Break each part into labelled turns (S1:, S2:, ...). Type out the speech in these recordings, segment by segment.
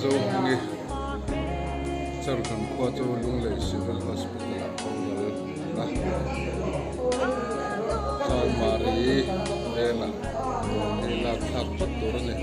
S1: Zohmungi Charkan khua chu Lunglei Civil Hospital ah boral a Chanmari vengah dawn hi lak thlak phawt tur a ni.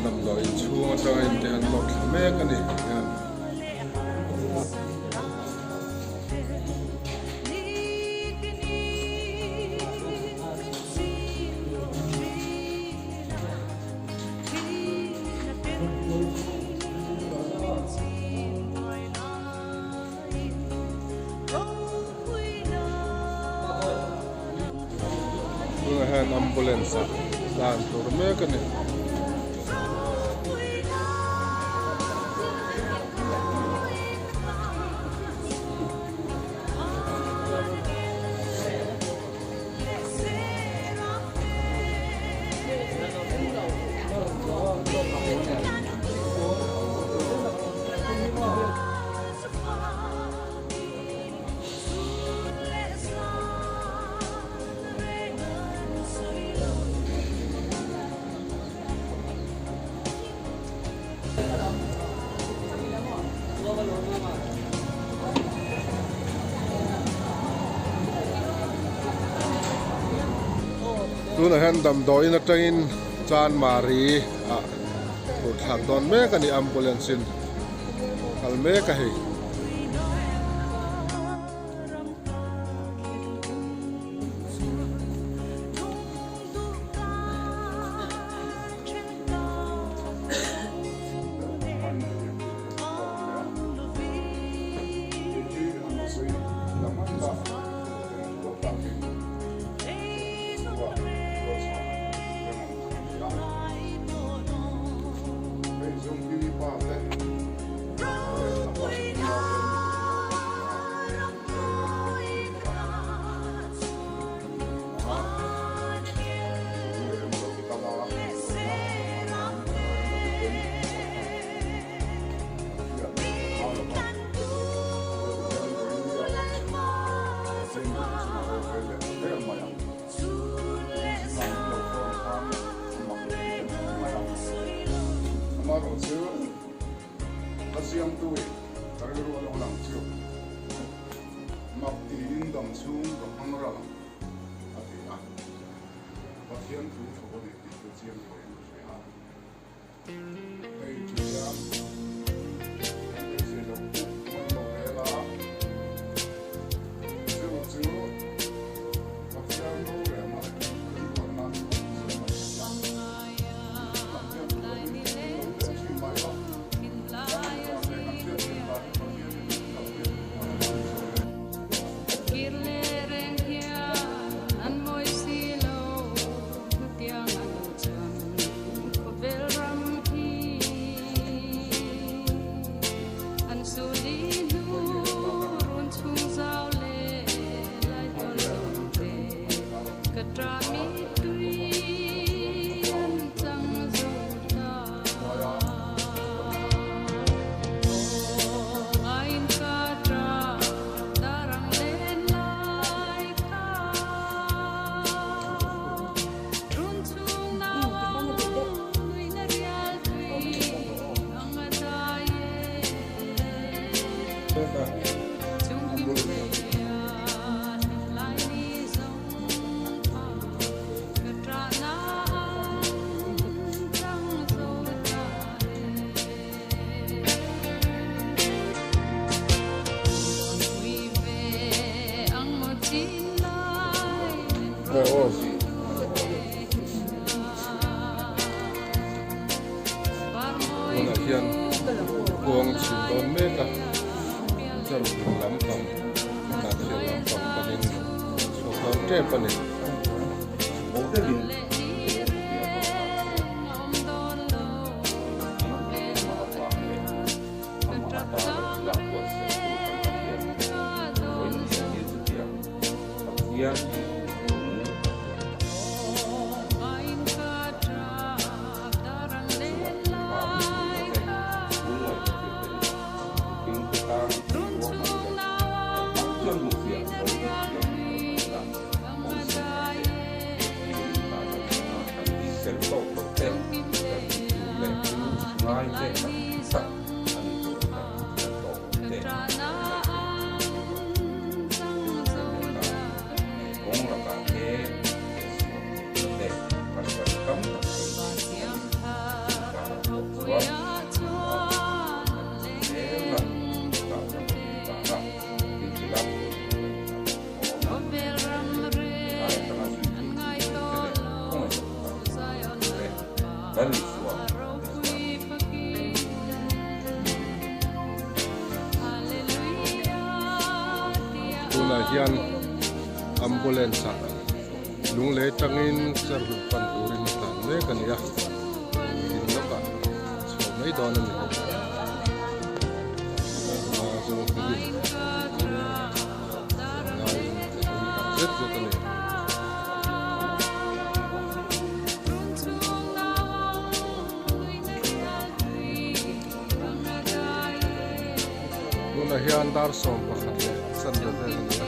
S1: Damdawi inchhung atanga inte an lawk thla mek a ni hian. Tunah hian ambulance ah tlan tur mek a ni. Tunah hian damdawiin atangin Chanmari ah phurh thlak dawn mek a ni ambulance in kal mek a hei. Tunah hian kawng chhun dawn mek a charuh lampang hnahthel lampang panin chhuak dawn tep a ni. Tunah hian ambulance ah lunglei atangin cherhlun pan turin a tlan mek a ni a in lawkah chho mai dawn a ni zet zet a ni. Tunah hian dar 11 leh chanve vel a ni a.